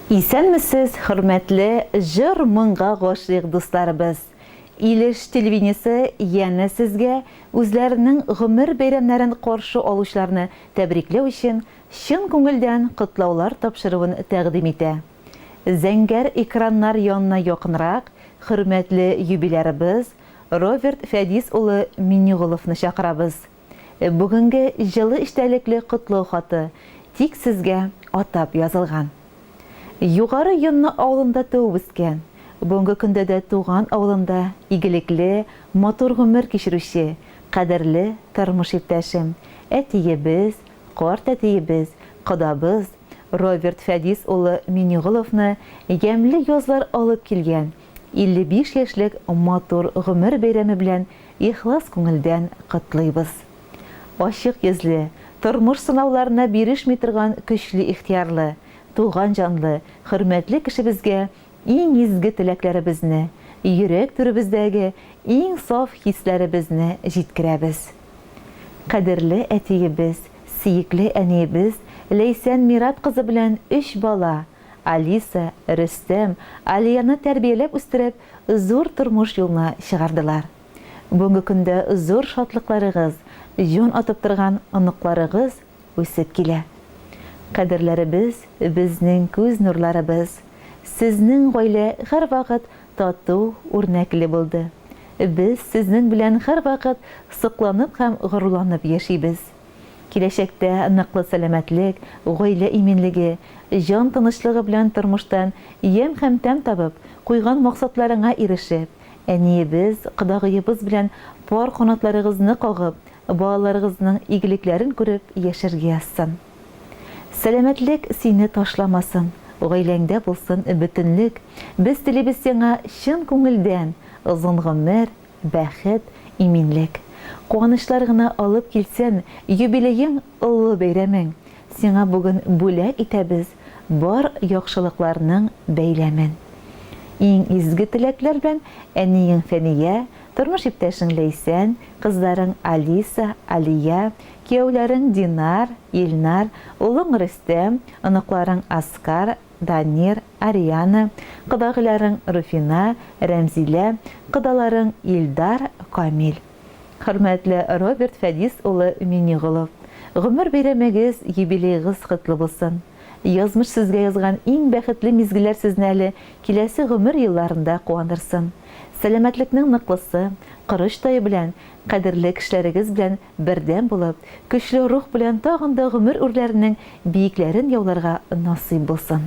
Исәнмесез, хөрмәтле җыр-моңга гашыйк дусларыбыз! Илеш телевидениесе янә сезгә үзләренең гомер бәйрәмнәрен каршы алучыларны тәбрикләү өчен чын күңелдән котлаулар тапшыруын тәкъдим итә. Зәңгәр экраннар янына якынрак хөрмәтле юбилярыбыз Роберт Фәдис улы Миннеголовны чакырабыз. Бүгенге җылы эчтәлекле котлау хаты тик сезгә атап язылган. Югары Йонны авылында туып үскән, бүгенге көндә дә туган авылында игелекле, матур гомер кичерүче, кадерле тормыш иптәшем, әтиебез, карт әтиебез, кодабыз Роберт Фәдис улы Минеголовны ямьле язлар алып килгән 55 яшьлек матур гомер бәйрәме белән ихлас күңелдән котлыйбыз. Ачык йөзле, тормыш сынауларына бирешми торган көчле ихтыярлы, туган җанлы, хөрмәтле кешебезгә иң изге теләкләребезне, йөрәк түребездәге иң саф хисләребезне җиткерәбез. Кадерле әтиебез, сөекле әниебез Ләйсән Мират кызы белән өч бала, Алиса, Рөстәм, Алияне тәрбияләп үстереп, зур тормыш юлына чыгардылар. Бүгенге көндә зур шатлыкларыгыз, җан атып торган оныкларыгыз үсеп килә. Кадерләребез, безнең күз нурларыбыз. Сезнең гаилә һәрвакыт тату, үрнәкле булды. Без сезнең белән һәрвакыт сокланып һәм горурланып яшибез. Киләчәктә ныклы сәламәтлек, гаилә иминлеге, җан тынычлыгы белән тормыштан ямь һәм тәм табып, куйган максатларыңа ирешеп, әниебез, кодагыебыз белән пар канатларыгызны кагып, балаларыгызның игелекләрен күреп яшәргә язсын. Сәламәтлек сине ташламасын, гаиләңдә булсын бөтенлек. Без телибез сиңа чын күңелдән озын гомер, бәхет, иминлек. Куанычлар гына алып килсен юбилеең, олы бәйрәмең. Сиңа бүген бүләк итәбез бар яхшылыкларның бәйләмен. Иң изге теләкләр белән әниең Фәния, тормыш иптәшең Ләйсән, кызларың Алиса, Алия, кияүләрең Динар, Илнар, улың Рөстәм, оныкларың Аскар, Данир, Ариана, кодагыйларың Руфина, Рәмзилә, кодаларың Илдар, Камил. Хөрмәтле Роберт Фәдис улы Миниголов, гомер бәйрәмегез, юбилеегыз котлы булсын! Язмыш сезгә язган иң бәхетле мизгелләр сезне әле киләсе гомер елларында куандырсын. Сәламәтлекнең ныклысы, корыч тае белән, кадерле кешеләрегез белән бердәм булып, көчле рух белән тагын да гомер үрләренең биекләрен яуларга насыйп булсын.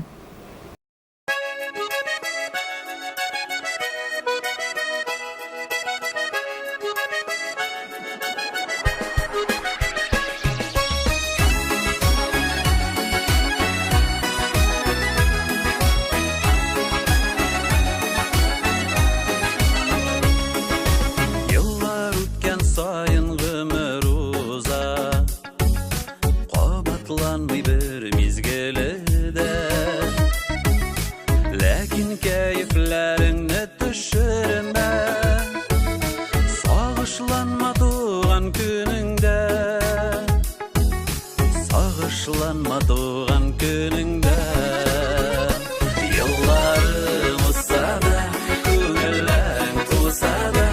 Еллар үткән саен гомер уза, Кабатланмый бер мизгеле дә. Ләкин кәефләреңне төшермә, Сагышланма туган көнеңдә. Сагышланма туган көнеңдә. Елларың узса да, күңелләрең тулса да,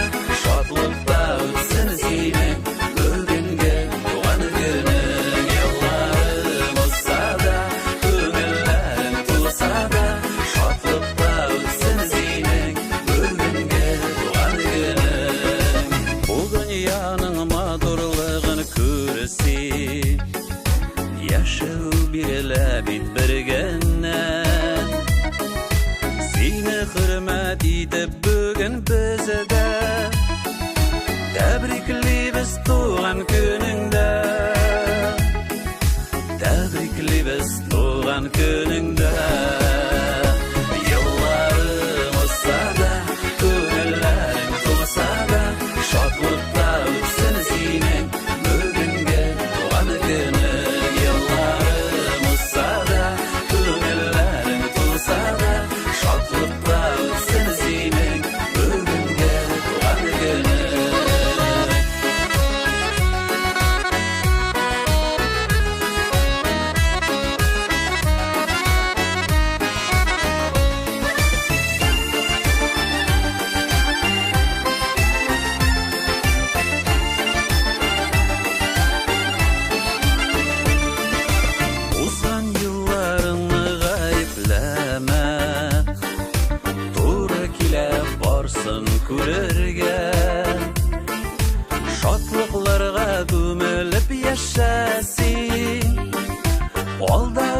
шатлыкта үтсен синең бүгенге туган көнең. Елларың узса да, күңелләрең тулса да, шатлыкта үтсен синең язсын күрергә. Шатлыкларга күмелеп яшә син. Алда.